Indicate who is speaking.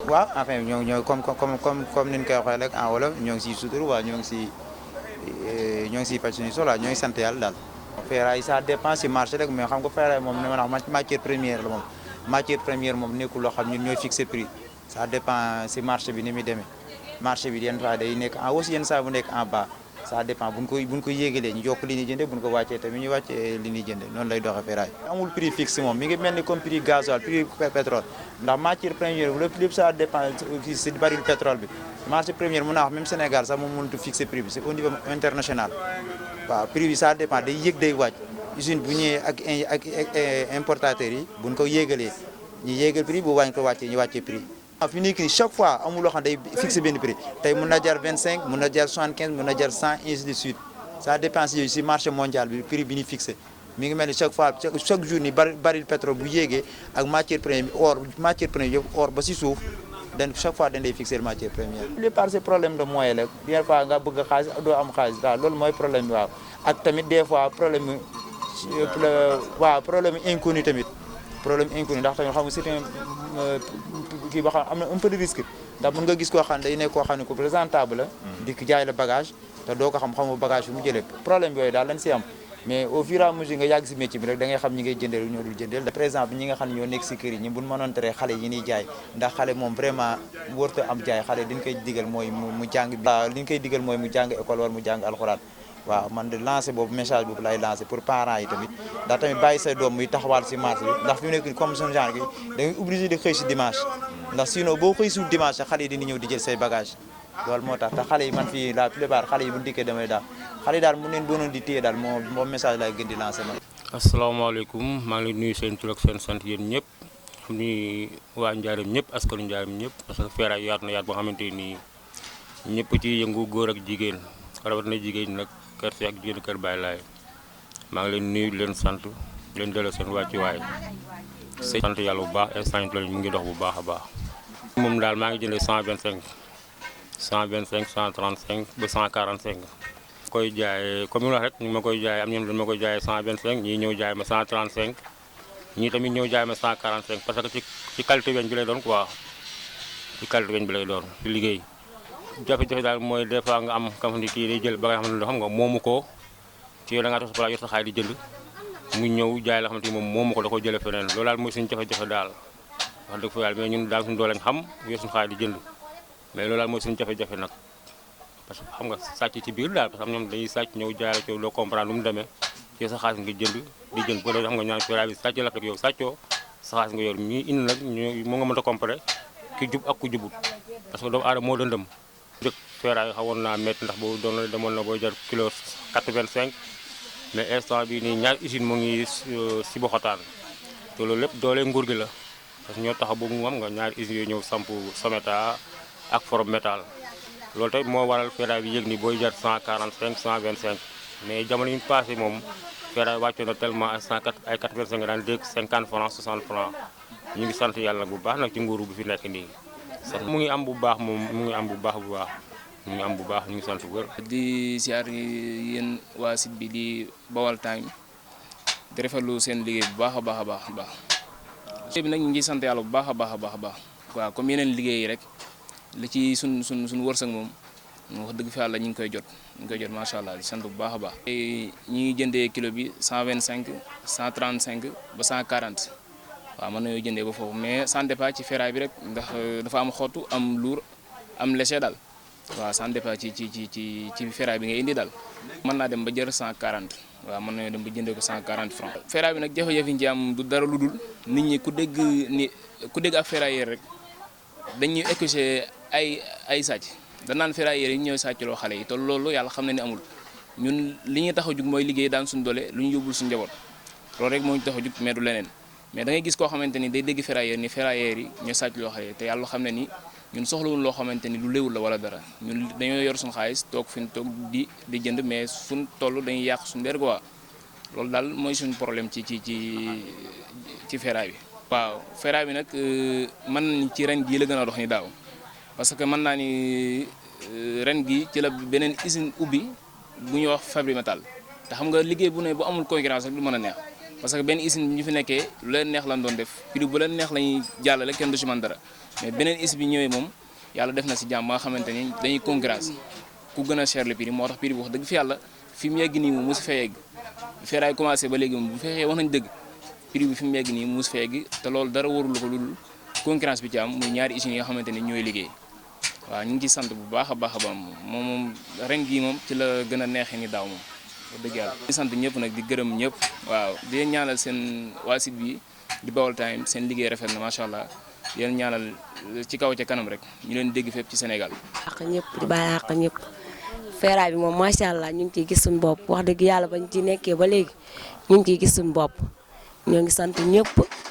Speaker 1: waaw enfin comme ni ñu koy waxee rek en wolof ñoo ngi siy sutur waaw ñoo ngi siy faj suñu soxla ñoo ngi sant yàlla daal. ferraille ça dépend si marché rek mais xam nga ferraille moom ni ma la wax matière première la moom matière première moom nekkul loo xam ñun ñooy fixé prix ça dépend si marché bi ni muy demee marché bi yenn fois day nekk en hausse yenn saa bu nekk en bas ça dépend buñ ko yéegalee ñu yokk li ñuy jëndee buñ ko wàccee tamit ñu wàccee li ñuy jëndee noonu lay doxee ferraille. amul prix fixe moom mi ngi mel ni comme prix gasoil prix pétrole ndax matière première lépp ça dépend si baril pétrole bi matière première mun naa wax même Sénégal sax moom mënut a fixé prix bi c'est au niveau international waaw prix bi ça dépend day yéeg day wàcc usine bu ñëwee ak importateurs yi buñ ko yéegalee ñu yéegal prix bu wàññi ko wàccee ñu wàccee prix. fi nekk nii chaque fois amul loo xam day fixé benn prix tey mun na jar 25 mun na jar 75 mun na jar 100 ainsi de suite ça dépend yooyu si marché mondial bi prix bi ñu fixé mi ngi mel ni chaque fois chaque jour ni baril pétrole bu yéegee ak matière première yëpp or ba si suuf chaque fois dañ lay fixé matière première. li par c'est problème de moyen la des fois nga bëgg xaalis doo am xaalis waaw loolu mooy problème bi waaw ak tamit des fois problème inconnu tamit problème inconnu ndax tamit xam nga c'est kii ba xam am na un peu de risque ndax mën nga gis koo xam ne day nekk koo xam ne ku présentable la dikk jaay la bagage te doo ko xam bagage fi mu jëlee problème yooyu daal lañ si am mais au fur et à mesure nga yàgg si métier bi rek da ngay xam ñi ngay jëndeel ñoo dul jëndeel par exemple ñi nga xam ne ñoo nekk si kër yi ñi buñ mënoon tere xale yi ñuy jaay ndax xale moom vraiment wërta am jaay xale li ñu koy digal mooy mu jàng li ñu koy digal mooy mu jàng école wala mu jàng alxuraan waaw man de lancé boobu message boobu lay lancé pour parents yi tamit ndax tamit bàyyi say doom muy taxawaal si marché bi ndax fi mu nekk comme son genre gi da ngay obligé di xëy si dimanche ndax sinon boo xëy si dimanche xale yi dina ñëw di jël say bagage loolu moo tax te xale yi man fii la plupart xale yi bu dikkee damay daal xale yi daal mu neen doonoon di téye daal moom message lay gën di lancé man.
Speaker 2: asalaamaaleykum maa ngi lay nuyu seen tur ak seen sant yéen ñëpp xam ni waa Njaareem ñëpp askanu Njaareem ñëpp parce que ferraille yaatu na yaat boo xamante ni ñëpp ci yëngu góor ak jigéen rawatina jigéen nag kër si ak jigéen kër Baay Laay maa ngi leen nuyu leen sant leen delloo seen wàccuwaay sant yàlla bu baax instant yi mu ngi dox bu baax a baax. moom daal maa ngi jëndee 125 135 ba 145 koy jaayee comme ni ma wax rek ñu ma koy jaayee am ñoom dañ ma koy jaayee 125 ñii ñëw jaay ma 135 ñii tamit ñëw jaay ma 145 parce que ci qualité weñ bi lay doon quoi ci qualité weñ bi lay doon ci liggéey. jafe-jafe daal mooy des fois nga am kam ni kii day jël ba nga xam ne xam nga moomu ko ci yow da ngaa toog sa place yor sa xaalis di jënd mu ñëw jaay la xamante ni moom moomu ko da ko jëlee feneen loolu daal mooy suñu jafe-jafe daal wax dëgg fa yàlla mais ñun daal suñu doole lañ xam yor suñu xaalis di jënd mais loolu daal mooy suñu jafe-jafe nag parce que xam nga sàcc ci biir daal parce que am ñoom dañuy sàcc ñëw jaay la ci yow doo comprendre nu mu demee ci sa xaalis nga jënd di jënd ba xam nga ñaan ferraille bi sàcc la fekk yow sàccoo sa xaalis nga yor ñii indi nag moo nga mën a comparer ki jub ak ku jubut parce que doomu aadama moo dëndëm dëkk ferraille xawoon naa métti ndax boobu doon na demoon na booy jar kilo 85 mais instant bi nii ñaari usine mu ngi si Boxotaan te loolu lépp doole nguur gi la parce que ñoo tax boobu mu am nga ñaari usines yooyu ñëw samp Someta ak Forom Métal loolu tamit moo waral ferraille bi yëg ni booy jar 145 125 mais jamono yi ñu passé moom ferraille wàccoon na tellement ay 85 daan dégg 50 francs 60 francs ñu ngi sant yàlla nag bu baax nag ci nguuru bi fi nekk nii mu ngi am bu baax moom mu ngi am bu baax mu ngi am bu baax ñu ngi sant bu wér.
Speaker 3: di siyaar yéen waa site bi di Baol Time di rafetlu seen liggéey bu baax a baax a baax a baax. liggéey bi nag ñu ngi sant yàlla bu baax a baax a baax a baax waaw comme yeneen liggéey yi rek li ci suñ wërsëg moom wax dëgg fa yàlla ñu ngi koy jot macha allah di sant bu baax a baax. ñi ngi jëndee kilo bi 125 135 ba 140. waaw mën nañoo jëndee ba foofu mais ça dépend ci ferraille bi rek ndax dafa am xottu am lourd am léger daal waaw ça dépend ci ferraille bi ngay indi daal mën naa dem ba jër 140 waaw mën nañoo dem ba jëndee ko 140 francs ferraille bi nag jafe-jafe yi ñu ci am du dara lu dul nit ñi ku dégg ak ferrailleur rek dañuy accuser ay sàcc danaan ferrailleur yi ñooy sàccloo xale yi te loolu yàlla xam na ne amul ñun li ñuy tax a jug mooy liggéey daan suñu doole lu ñu yóbbul suñu njaboot loolu rek moo ñu tax a jug mais du leneen mais da ngay gis koo xamante ni day dégg ferrailleur ni ferrailleur yi ñoo sàcc loo xale te yàlla xam ne ni ñun soxlawul loo xamante ni lu léwul la wala dara ñun dañoo yor suñu xaalis toog fi ñu toog di jënd mais suñ toll dañuy yàq suñu der quoi loolu daal mooy suñu problème ci ferraille bi. waaw ferraille bi nag man ci ren gii la gën a dox ni daaw parce que mën naa ni ren gi ci la beneen usine ubbi bu ñuy wax Fabri Métal te xam nga liggéey bu ne bu amul concurrence rek du mën a neex parce que benn usine bi ñu fi nekkee lu leen neex lan doon def prix bu leen neex lañuy jàllale kenn du ci man dara mais beneen usine bi ñëwee moom yàlla def na ci jàmm ba nga xamante ni dañuy concurrence ku gën a cher le prix moo tax prix bi wax dëgg fi yàlla fi mu yegg nii moom mosu fa yegg feeraay commencé ba léegi moom bu fekkee wax nañ dëgg prix bi fi mu yegg nii mosu fa yegg te loolu dara warul ko lu dul concurrence bi ci am muy ñaari usines yi nga xamante ni ñooy liggéey waaw ñu ngi ciy sant bu baax a baax a baax moom ren gii moom ci la gën a neexee ni daaw moom wax dëgg yàlla di sant ñëpp nag di gërëm ñëpp waaw di leen ñaanal seen waa site bi di Baol Times seen liggéey rafet na macha allah di leen ñaanal ci kaw ca kanam rek ñu leen dégg fépp ci Sénégal.
Speaker 4: àq ñëpp di bàyyi àq ñëpp feeraay bi moom macha allah ñu ngi ciy gis suñu bopp wax dëgg yàlla bañ ci nekkee ba léegi ñu ngi ciy gis suñu bopp ñoo ngi sant ñëpp